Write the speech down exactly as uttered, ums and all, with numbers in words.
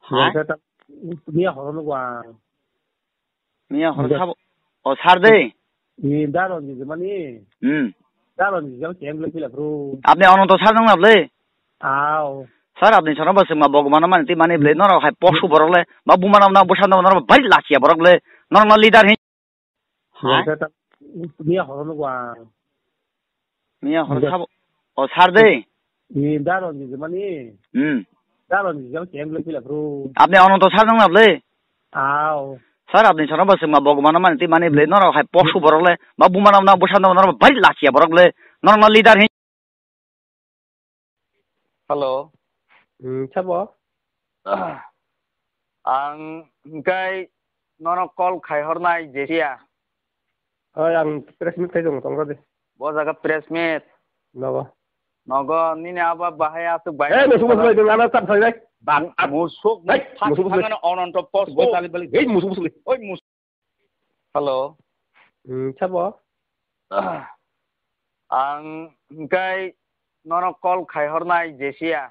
Hai? Miya horo no gua. Miya horo sabo. O sar de. Ni daron ni mani. Hmm. Daron ni jang chem le pila bro. Apni Ananto sar nang na ble? Ao. Sar, apni sar ba sima bogmano mani ti mani ble, noro hai posu borok le. Ba bumana na busa na noro bari lakia borok le. Noro na leader hin. Hai? Miya horo no gua. Miya horo sabo. O sar de. Ni daron ni mani. Hmm. Daron ni jang chem le pila bro. Apni Ananto sar nang na ble? Ao. Sar, apni sar ba sima bogmano mani ti mani ble, noro hai posu borok le. Ba bumana na busa na noro bari lakia borok le. Noro na leader hin. Hello. Hmm, sabo? Ang hingkai nono call khai hornai Jesia. Hoi, ang press meet khai tongo, tongo de. Bo jaga press meet. Nogo. Nogo, nini aba bahai asuk bai. Eh, musuk musuk lai, nana tap sai lai. Bang, musuk, hey, musuk musuk lai. Thangano Ananto post. Bo tali bali. Hey, musuk musuk lai. Oi, musuk. Hello. Hmm, sabo? Ang hingkai nono call khai hornai Jesia.